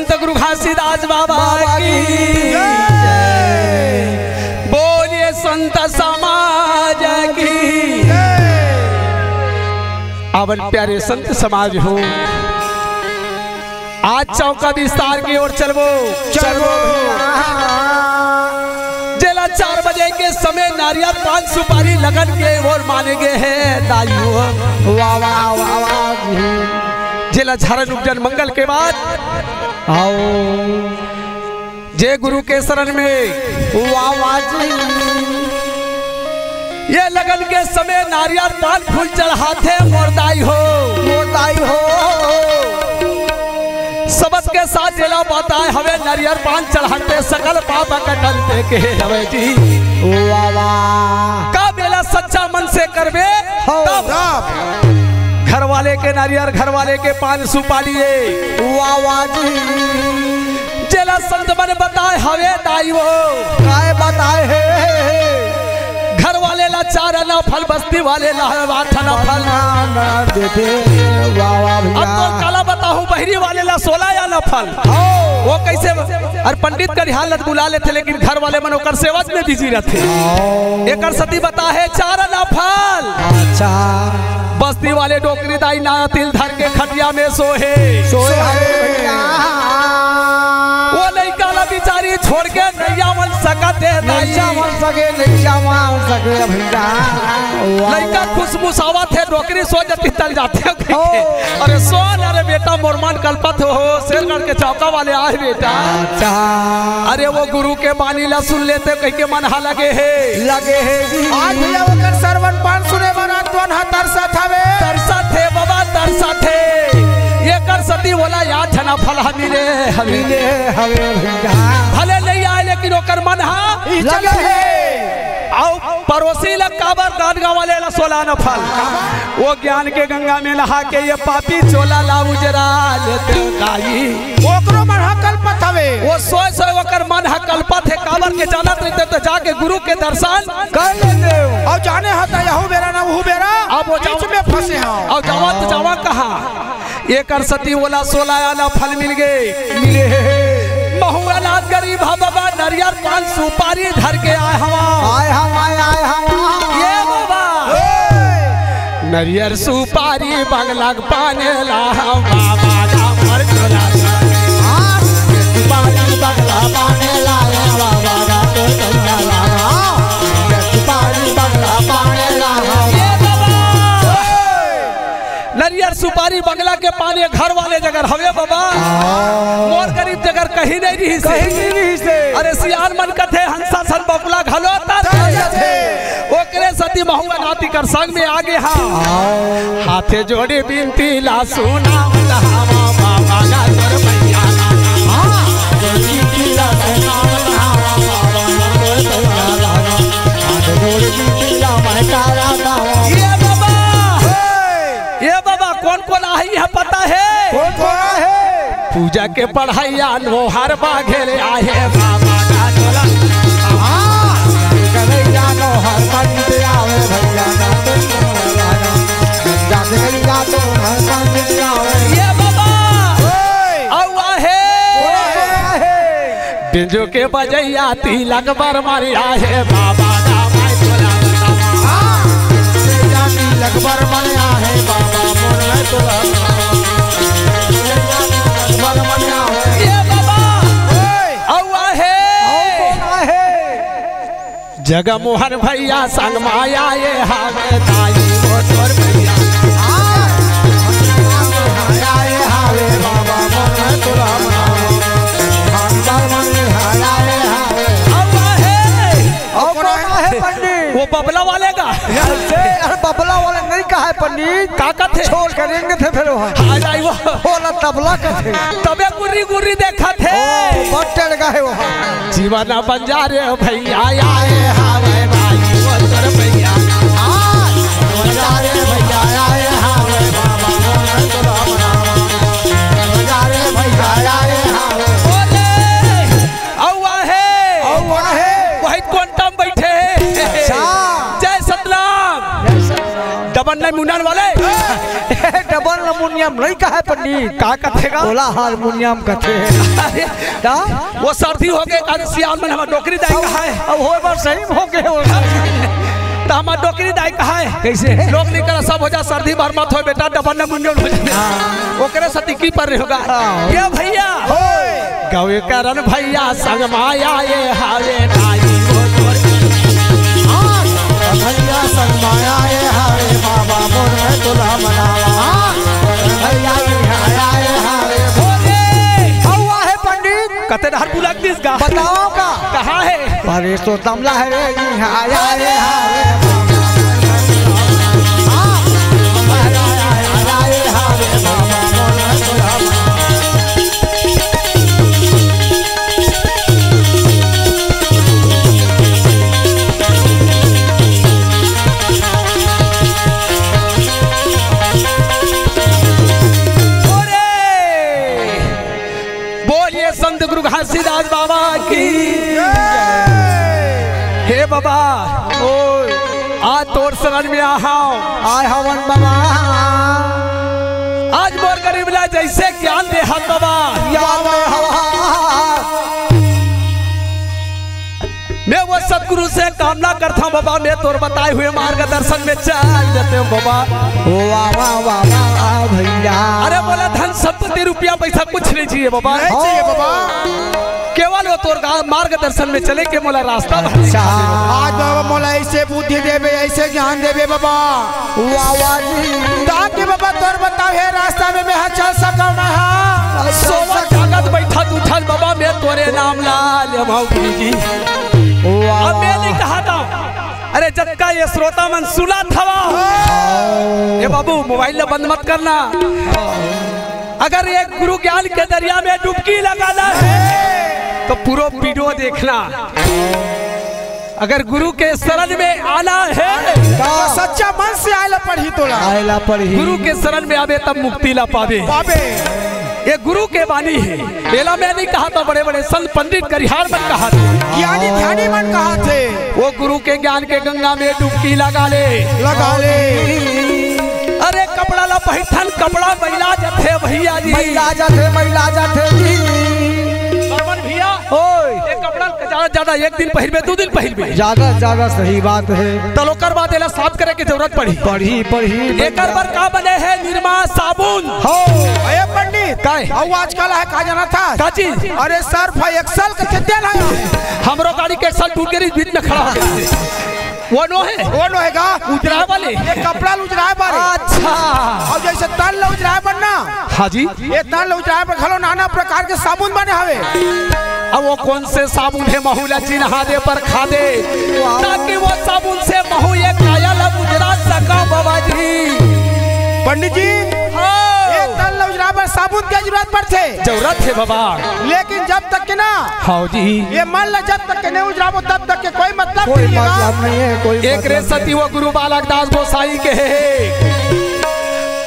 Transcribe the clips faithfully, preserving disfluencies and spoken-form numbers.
सतगुरु घासीदास बाबा बाबा की की जय। बोलिए संत समाज की। अवन प्यारे संत समाज हो, आज चौका विस्तार की ओर चलबो। चलबो। जेला चार बजे के समय नारियल पान सुपारी लगन के ओर माने गे हे दाई हो। वाह, वाह, वाह, वाह जी। जेला झरन उपजन मंगल के बाद आओ। जे गुरु के शरण में वाह, वाह जी। ये लगन के समय नारियल पान फूल चढ़ाथे मोर दाई हो। मोर दाई हो। सबद के साथ जेला बताए हवे, नारियल पान चढ़ाथे सकल पाप कटथे के हवे जी। वाह, वाह। का मेला सच्चा मन से करबे हो। तब तब। घर वाले के नारियल, घर वाले के पान सुपारी ये। वाह, वाह जी। जेला संत मन बताए हवे दाई हो। काय बताए हे? घर वाले ला चार आना फल, बस्ती वाले ला आठ आना फल। ना, ना देते। वाह, वाह भैया। अब तो काला बताहूँ, बहिरी वाले ला सोलह आना फल। हो। वो कैसे? अरे पंडित करिहार ला बुला लेथे, लेकिन घर वाले मन ओकर सेवा में बिजी रथे। हो। एकर सती बताए हे चार आना फल। अच्छा। बस्ती वाले डोकरी दाई ना तिल धर के खटिया में सोहे। सोहे हरे भैया। वो लइका ला बिचारी छोड़ के नइया मन सकत हे दाई। नइया मन सके, नइया मन सके भैया। वाह। लइका खुशमुसावत हे, डोकरी सो जती तल जाथे। ओ। अरे सोन, अरे बेटा मोर मन कलपत हो, शेरगढ़ के चौका वाले आए बेटा। अच्छा। अरे वो गुरु के बानी ला सुन लेते कहिके मन हा लगे हे। लगे हे जी। आज भैया ओकर सरवन पान सुने बर आज तोन हा तरसत हवे। तरसत हे बाबा, तरसत हे। एकर सती ओला या झना फल हा मिले हवे। मिले हवे भैया। भले नइ आए लेकिन ओकर मन हा लगे हे। अउ परोसी ला काबर गान गावले ला सोला न फल। वो ज्ञान के गंगा में नहा के ये पापी चोला ला उजरा लेते दाई। ओकरो मन हा कलपत हवे। वो सोय सोय ओकर मन हा कलपत हे, काबर के जानत रहिते तो जाके गुरु के दर्शन कर लेते। अउ जाने हा त यहू बेरा ना उहू बेरा अब वो बीच जावा में फंसे हा। अउ जावा तो जावा कहाँ? एकर सती ओला सोला आना फल मिल गे। मिले। महू अनाथ गरीब हा बाबा, नरियर पान सुपारी धर के आए हवा। आए हवा, आए हवा। ये बाबा। ओए। नरियर सुपारी बंगला के पाने ला हम बाबा का पर चला। हाँ। सुपारी बंगला पाने ला हम बाबा का पर चला। सुपारी बंगला पाने ला हम। ये बाबा। ओए। नरियर सुपारी बंगला के पाने घर वाले जगर हवे बाबा। हाँ। मोर गरीब जगर कहीं नहीं रहिसे। कहीं नहीं रहिसे। अरे सियान मन कथे हंसा सन बकुला घलो तर तर जाथे। ओकरे सती महू अनाथ एकर संग में आगे हा। हाँ। हाथे जोड़ी बिनती ला सुना मत हवा बाबा का तोर भैया। हाँ। बिनती ला सुना मत हवा बाबा का तोर भैया। हाथ जोड़ी बिनती ला मैं तारा दावा। ये बाबा। हे। ए बाबा, कोन कोन आही है पता है? कोन कोन आही? पूजा के पढ़ाई आनो हर बाघेले आहे बाबा का टोला। हाँ, करैया नो हर पंडित आवे भैया ना तो जाके गैया तो हर पंडित आवे। ये बाबा, ओए। अउ आहे। ओए, आहे। बिंजो के बजैया तिलक बर मरिया हे बाबा दा माय तोला बतावा। हाँ। बजैया तिलक बर मरिया हे बाबा मोर मैं तोला बतावा। तिलक बर मरिया हे। ये बाबा। ओए। अउ आहे। अउ कोन आहे? जगमोहन भैया संग माया ये हावे ताई वो तोर भैया। हाँ। माया ये हावे बाबा मोर मैं तोला बतावा। अउ कौन है पंडित? वो बबला वाले का? अरे बबला वाले नहीं कहा है पंडित। का कथे? छोड़ करेंगे थे फिर वहाँ। आ जाई वो। बोला तबला कथे। तबे गुर्री गुर्री देखा थे। ओ, बट्टल का है वहाँ। जीवन बंजारे भैया आए हावे भाई वो तोर भैया। हाँ, बंजारे भैया आए हावे बाबा मोर तोला मनावा। बंजारे भैया आए हावे। बोले। अउ आहे। अउ कोन आहे? वही कोंटा म बइठे हे। अच्छा। जय सतनाम। जय सतनाम। दबन हारमोनियम वाले। डबल हारमोनियम नहीं कहे पंडित। का कथे गा? ओला हारमोनियम कथे। अरे, का? वो सर्दी हो गए, आज सियान मन हमर डोकरी दाई कहा है। अब होए बर सही में हो गए हो। तो हमर डोकरी दाई कहा है। कैसे? लोग नहीं करा, सब हो जा, सर्दी भर मत हो बेटा, डबल हारमोनियम हो जाए। हाँ। ओकरे सती की पर रहे होगा। हाँ। ये भैया। होए। गवे करन भैया संग माया ये हावे दाई वो तोर। हाँ, भैया संग माया ये हावे बाबा मोर है तुला मनावा। हाँ, भैया ये हाया ये हावे भोले। हवा है पंडित। कते डहर बुलक दिस गा। बताओ का? कहाँ है? अरे तो तमला है रे, ये हाया ये हावे बाबा। हाँ, हाया ये हावे बाबा मोर है तुला मनावा। बोलिए संत गुरु घासीदास बाबा की। हे बाबा, आज तोर शरण में आहाव। आय हवन बाबा। आज मोर गरीब ला जैसे ज्ञान दे हाथ बाबा। या बाबा। मैं वो सतगुरु से कामना करता हूँ बाबा, मैं तोर बताए हुए मार्गदर्शन में चल जाते बाबा। वाह, वाह, वाह, वाह, वाह, भैया। अरे बोला धन संपत्ति रुपया पैसा कुछ नहीं चाहिए बाबा। नहीं चाहिए बाबा। केवल वो तोर गा-, मार्गदर्शन में चले के मोला रास्ता बता। अच्छा। आज बाबा मोला ऐसे बुद्धि देबे, ऐसे ज्ञान देबे बाबा। वाह, वाह जी। ताकि बाबा तोर बताओ हे रास्ता में मैं चल सकूं ना। सोवा जागत बैठा उठल बाबा मैं तोरे नाम ला ले भाव जी। वाह। अब मैं नहीं कहा था। अरे जतका ये श्रोता मन सुनत हवा। ये बाबू मोबाइल ला बंद मत करना। अगर एक गुरु ज्ञान के दरिया में डुबकी लगाना है तो पूरा वीडियो देखना। अगर गुरु के शरण में आना है तो सच्चा मन से आए ला पड़ही तोला। आए ला पड़ही। गुरु के शरण में आवे तब मुक्ति ला पावे। पावे। ये गुरु के बानी है। एला मैं नहीं कहा था, बड़े बड़े संत पंडित करिहार मन कहा थे। ज्ञानी ध्यानी मन कहा थे। वो गुरु के ज्ञान के गंगा में डुबकी लगा ले। लगा ले। अरे कपड़ा ला पहिरथन, कपड़ा मैला जाथे भैया जी। मैला जाथे, मैला जाथे जी। श्रवण भैया, ओए। ये कपड़ा ज्यादा, ज्यादा एक दिन पहिरबे, दू दिन पहिरबे। ज्यादा, ज्यादा सही बात है। तब ओकर बाद एला साफ करे के जरूरत पड़ही। पड़ही, पढ़ी। एकर बर का बने है निरमा साबुन? हो। अरे पंडित, काय? अउ आजकल है का जाना था? का चीज? अरे सर्फ एक्सेल के कितने लाया? हमरो गाड़ी के एक्सेल टूट के बीच में खड़ा हो गया। वो नो है? वो नो है का? उजराए वाले? ये कपड़ा ल उजराए बारे। अच्छा। अउ जैसे तन ल उजराए बर ना? हाँ जी। ये तन ल उजराए बर घलो नाना प्रकार के साबुन बने हवे। अब वो कौन से साबुन है, महू ला चिन्हा दे पर खा दे, वाह। ताकि वो साबुन से महू ये काया ला उजरा सका बाबा जी। पंडित जी, हाँ। ये तन ल उजराए बर साबुन के जरूरत पड़थे। जरूरत है बाबा। लेकिन जब तक के ना, हाँ जी। ये मन ला जब तक के नहीं उजराबो, तब तक के कोई मतलब कोई नहीं है। मतलब नहीं है, कोई एक मतलब रे नहीं। सती वो गुरु बालक दास गोसाई के है।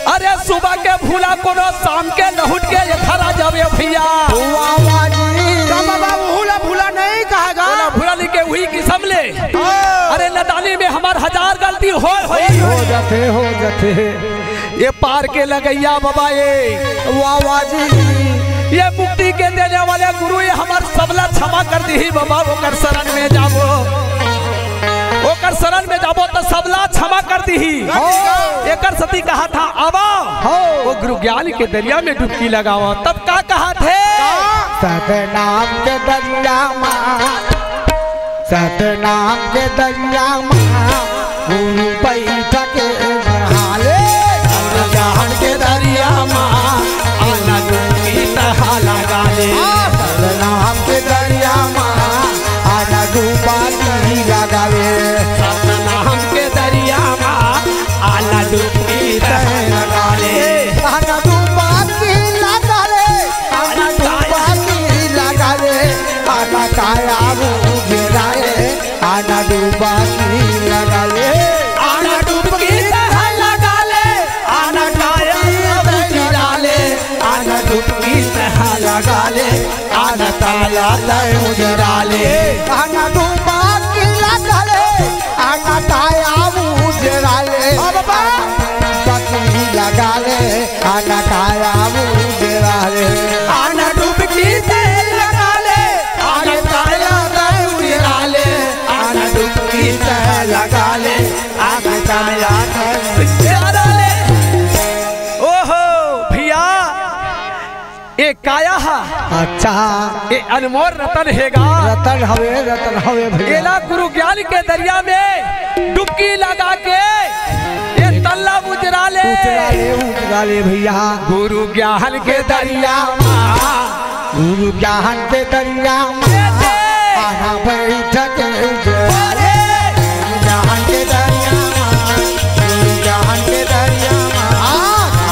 अरे सुबह के भूला कोनो, शाम के लहुट के ये धरा जावे भैया। वाह, वाह जी। तो बाबा भूला, भूला नहीं कहा गा। भूला, भूला नहीं के वही किसम ले। हाँ। अरे नदानी में हमार हजार गलती होय होय। हो जाथे, हो जाथे। ये पार के लगैया बाबा ये। वाह, वाह जी। ये मुक्ति के देने वाले गुरु ये हमार सबला क्षमा कर दीही बाबा, ओकर शरण में जाबो। ओकर शरण में जाबो तो सबला क्षमा कर दीही। हाँ। एकर सती कहा था, आवा। हाँ। वो गुरु ज्ञान के दरिया में डुबकी लगावा। तब का कहा थे? सतनाम के दरिया मा, सतनाम के दरिया मा, गुरु बैठ के नहाले। सतनाम के दरिया मा, आना डुबकी तहा लगा ले। सतनाम के दरिया मा, आना डुबकी लगा ले। सतनाम के दरिया मा, आना डुबकी तहा लगा ले। आना डुबकी लगा ले, आना डुबकी लगा ले, आना काया उजरा ले, आना डुबकी लगा ले, आना डुबकी तहा लगा ले, आना काया उजरा ले, आना डुबकी तहा लगा ले, आना ताला तय उजरा ले। आना डुबकी लगा ले, आना काया उजरा ले। हाँ बाबा। ए काया हा, अच्छा। ए अनमोल रतन हे गा। रतन हवे, रतन हवे भैया। एला गुरु ज्ञान के दरिया में डुबकी लगा के ए तन ला उजरा ले। उजरा ले, उजरा ले भैया। गुरु ज्ञान के दरिया मा, गुरु ज्ञान के दरिया मा, ए दे। आना बैठ के उजरा ले। अरे। गुरु ज्ञान के दरिया मा, गुरु ज्ञान के दरिया मा,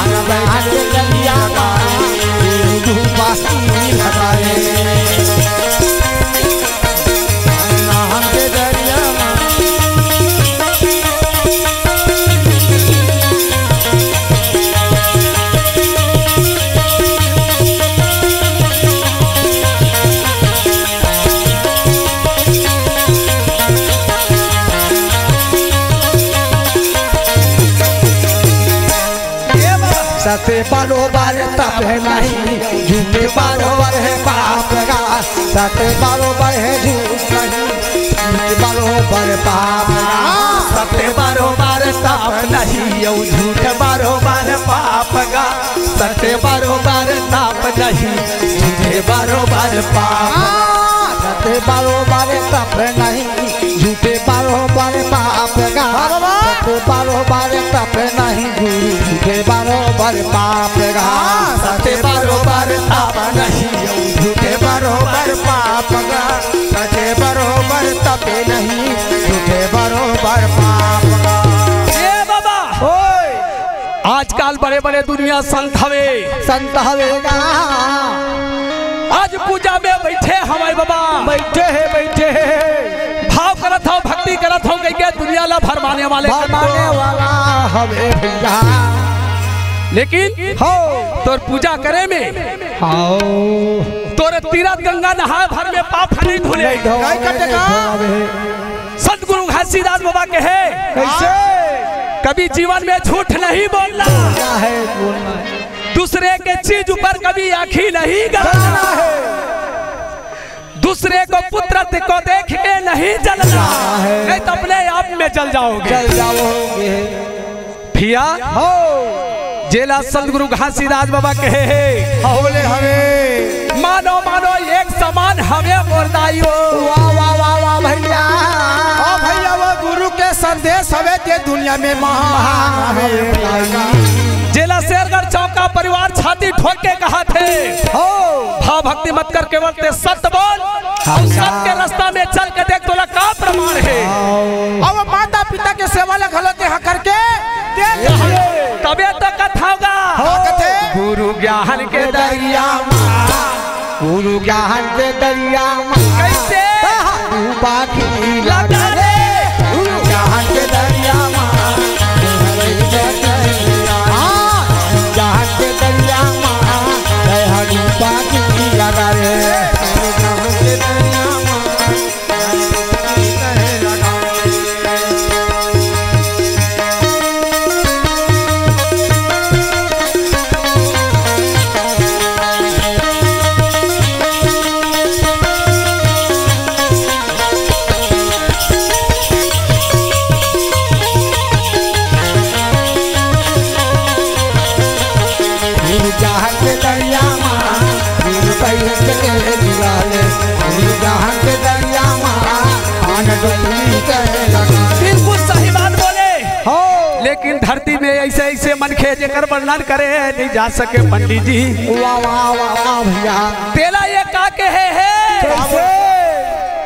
आना बैठ के दरिया मा, गुरु पासी लगा ले। ज्ञान के दरिया मा। सत्य बरोबर तप नहीं, झूठ बरोबर है पाप गा। सत्य बरोबर है झूठ नहीं, झूठ बरोबर पाप गा। सत्य बरोबर तप नहीं, अउ झूठ बरोबर पाप गा। सत्य बरोबर तप नहीं, झूठे बरोबर पाप गा। सत्य बरोबर तप नहीं, झूठे बरोबर पाप गा। हाँ, बाबा। सत्य बरोबर तप नहीं गुरु, झूठे बरोबर पाप गा। हाँ, सत्य बरोबर तप नहीं, झूठे बरोबर पाप गा। सत्य बरोबर तप नहीं, झूठे बरोबर पाप गा। ए बाबा। ओए। आजकल बड़े-बड़े दुनिया संत हवे। संत हवे गा। आज पूजा में बैठे हवय बाबा। बैठे हे, बैठे हे। भाव करत हव, भक्ति करत हव, कहिके दुनिया ला भरमाने वाले भरमाने वाला हवे भैया। लेकिन हो। तोर पूजा करे में, हाओ। तोर तीरथ गंगा नहाए भर में पाप नहीं धुले। नहीं धोवे, नहीं धोवे। सतगुरु घासीदास बाबा कहे, कैसे? कभी जीवन में झूठ नहीं बोलना। क्या है बोलना है? दूसरे के चीज ऊपर कभी आँखी नहीं गड़ना। गड़ना है। दूसरे को पुत्र को देख के नहीं जलना। गड़ना है। नहीं तो अपने आप में जल जाओगे। जल जाओगे। भैया, हो। जेला सतगुरु घासीदास बाबा कहे हे, हवले हवे। मानो, मानो एक समान हवे मोर दाई हो। वाह, वाह, वाह, वाह भैया। ओ भैया, वो गुरु के संदेश हवे जे दुनिया में महान हवे। जेला शेरगढ़ चौक का परिवार छाती ठोक के कहत हे, हो। भाव भक्ति मत कर, केवल ते सत्य बोल। हाँ। अउ सत्य के रास्ता में चल के देख, तोला का प्रमाण हे? हाँ। अब माता पिता के सेवा ला घलो तेहा करके देख। तबे तो कथा होगा। हाँ, कथे। गुरु ज्ञान के दरिया मा, गुरु ज्ञान के दरिया मा। कैसे? डूबा की लगा रे। गुरु ज्ञान के दरिया मा। हाँ, ज्ञान के दरिया मा। जय हरि बाकी लगा रे। ज्ञान के दरिया मा। गुरु जहान के दरिया मा, गुरु बैठ के निकाले। गुरु जहान के दरिया मा, आन डोली के लगा। बिल्कुल सही बात बोले। हो। लेकिन धरती में ऐसे, ऐसे मनखे जेकर वर्णन करे नहीं जा सके पंडित जी। वाह, वाह, वाह, वाह भैया। तेला ये का कहे हे? कैसे?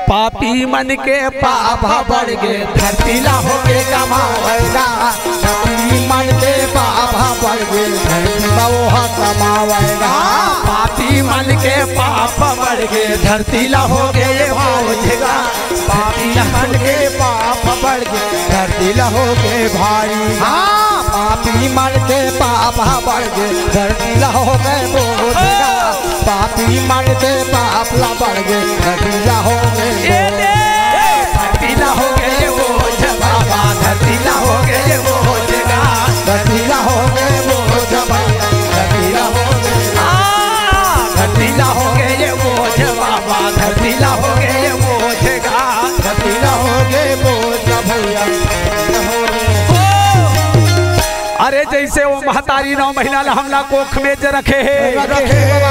पापी मन के पाप बढ़ गे, धरती ला होगे कमावेगा। पापी मन के पाप बढ़ गे, धरती ला ओह कमावेगा। पापी मन के पाप बढ़ गे, धरती ला होगे बोझगा। पापी मन के पाप बढ़ गे, धरती ला होगे भारी। हाँ, पापी मन के पाप बढ़ गे, धरती ला होगे बोझगा। पापी मन के पाप ला बढ़ गे, धरती ला होगे ए दे। धरती ला होगे बोझ बाबा, धरती ला होगे बोझ गा। धरती ला होगे बोझ बाबा, धरती ला होगे। आ, धरती ला होगे बोझ बाबा, धरती ला होगे बोझ गा। धरती ला होगे बोझ भैया। ओ, अरे जैसे वो महतारी नौ महीना ला हमला कोख में जे रखे हे। रखे हे।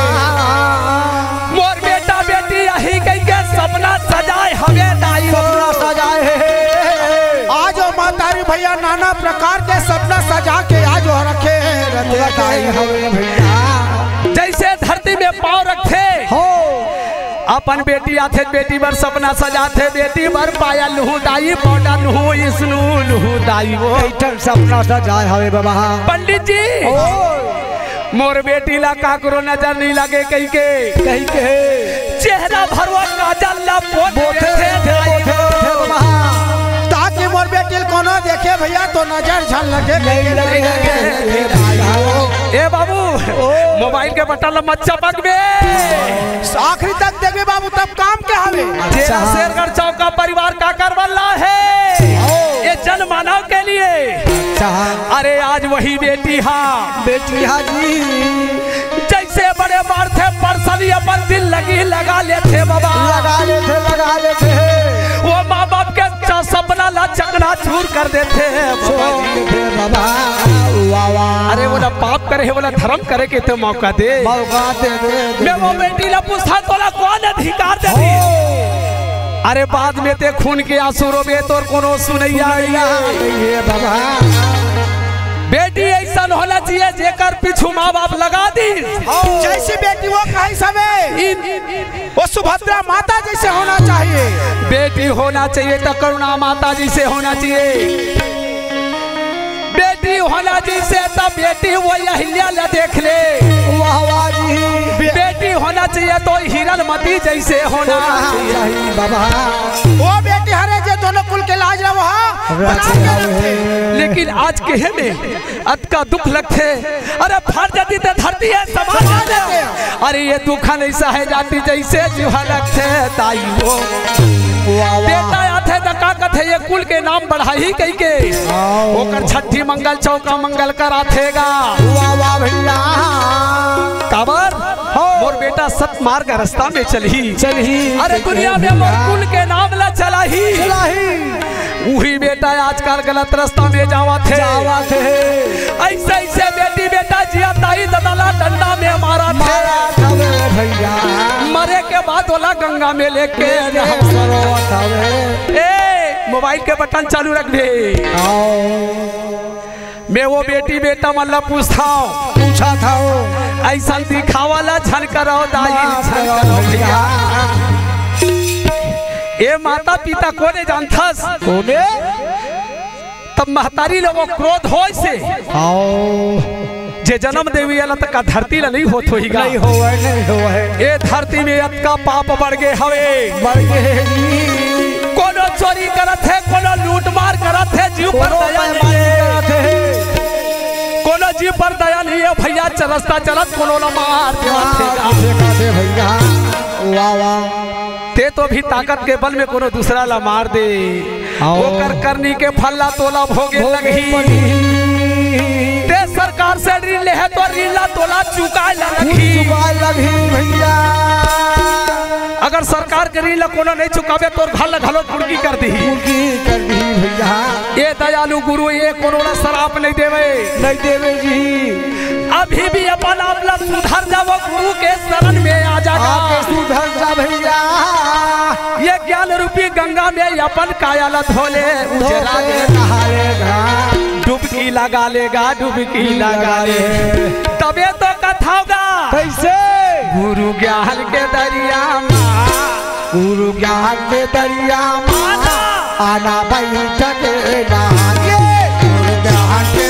अउ बेटा बेटी आही कहिके सपना सजाए हवे दाई हो। सपना सजाए हे। आज वो महतारी भइया नाना प्रकार के सपना सजा के आज वो रखे रथे दाई हो भइया। जइसे धरती में पाँव रखथे हो। अपन बेटी आथे, बेटी बर सपना सजाथे, बेटी बर पायल लूहूँ दाई, पाउडर लूहूँ, इसनू लूहूँ दाई वो। कई ठन सपना सजाए हवे बाबा। पंडित जी, ओ। मोर बेटी ला काकरो नजर नइ लगे कहिके। कहिके। चेहरा भर वो काजल ला पोत पोत देथे देथे, दाई पोत हो। देथे बाबा। ताकि मोर बेटी ल कोनो देखे भइया तो नजर झन लगे। नइ लगे, नइ लगे दाई हो। ए बाबू, ओ। मोबाइल के बटन ला मत चपक बे। आखिरी तक देखबे बाबू, तब काम के हवे। अच्छा। शेरगढ़ चौक का परिवार काकर बर लाहे। ओ। ये जनमानव के लिए। अच्छा। अरे आज वही बेटी हा। बेटी हा जी। जइसे बड़े मारथे परसली अपन दिल लगी लगा लेथे बाबा। लगा लेथे, लगा लेथे। वो माँ बाप के च-, सपना ला चकनाचूर कर देथे बाबा जी। छोड़ देथे बाबा। वाह, वाह। अरे वो ला पाप करे हे, वो ला धर्म करे के तो मौका दे। मौका दे, दे, दे, मैं वो दे। बेटी ला पूछथँव तोला कौन अधिकार दे दी? हो। अरे बाद में ते खून के आंसू रोबे तोर कोनो सुनइया सुनइया नइ हे। नइ हे बाबा। बेटी अइसन होना चाहिए जेकर पीछू माँ बाप लगा दी। जइसी बेटी वो कहिस हवे। इन वो सुभद्रा माता जइसे होना चाहिए। बेटी होना चाहिए त करुणा माता जइसे होना चाहिए। बेटी होना जइसे त बेटी वो अहिल्या ला देख ले। वाह, वाह जी। बे- बेटी होना चाहिए तो हिरणमती जइसे होना होना चाहिए। चाहिए बाबा। वो बेटी हरे जे दोनों कुल के लाज रहो हा, बचा के रखे। लेकिन आज केहे में अतका दुख लगथे। अरे फट जाती ते धरती हे, समाज हे। अरे ये दुख नइ सहे जाती जइसे जुहा लगथे दाई हो। वाह, वाह। बेटा आथे त का कथे, ये कुल के नाम बढ़ाही कहिके। आओ। ओकर छट्ठी मंगल चौका मंगल कराथे गा। वाह, वाह भइया। काबर? हो। मोर बेटा सतमार्ग रस्ता में चलही। चलही। अरे दुनिया में मोर कुल के नाम ला चलाही। चलाही। उही बेटा आजकल गलत रस्ता में जावत हे। जावत हे। अइसे, अइसे बेटी बेटा जियत दाई ददा ला डंडा में मारत हे। मारत हवे भइया। मरे के बाद ओला गंगा में लेके लेके नहावत। सरोवत हवे। ए, मोबाइल के बटन चालू रख दे। आओ। मैं वो बेटी बेटा मन ला पूछथँव। पूछथँव। अइसन दिखावा ला झन कराओ दाई, ना झन कराओ कराओ भइया। भइया। ए माता पिता कोन ए जानथस? कोन ए? तब महतारी ल वो क्रोध होइसे। आओ। जे जनम देवी वाला तक का धरती ला नइ होत होही गा। नइ होवय, नइ होवय। ए धरती में अतका पाप बढ़ गे हवे। बढ़ गे हे जी। कोनो चोरी करत हे, कोनो लूट मार करत हे, जीव पर कोनो दया नइ हे। करत हे। कोनो जीव पर दया नइ हे भइया, च-, रस्ता चलत कोनो ला मार देवत हे गा। मार देथे भइया। वाह, वाह। ते तो भी ताकत के बल में कोनो दूसरा ला मार दे। आओ। ओकर करनी के फल ला तोला भोगे भोगे लगही। पड़ही। ते सरकार से ऋण लेहे तो ऋण ला तोला चुकाए ला लगही। चुकाए लगही भइया। अगर सरकार के ऋण ला कोनो नइ चुकाबे, तोर घर ला घलो कुड़की कर दिही। कुड़की कर दिही भइया। ए दयालु गुरु, ए कोनो ला सराप नइ देवे। नइ देवे जी। अभी भी अपन आप ला सुधर जावो, गुरु के शरण में आ जा। आके सुधर जा भइया। ये ज्ञान रूपी गंगा में अपन काया ला धो ले, उजरा धो ले, ले। नहा ले गा। डुबकी लगा ले गा, डुबकी लगा ले। लगा ले। तबे तो कथा होगा। कइसे? गुरु ज्ञान के दरिया मा। गुरु ज्ञान के दरिया मा। आना। आना बैठ के नहा ले। गुरु ज्ञान के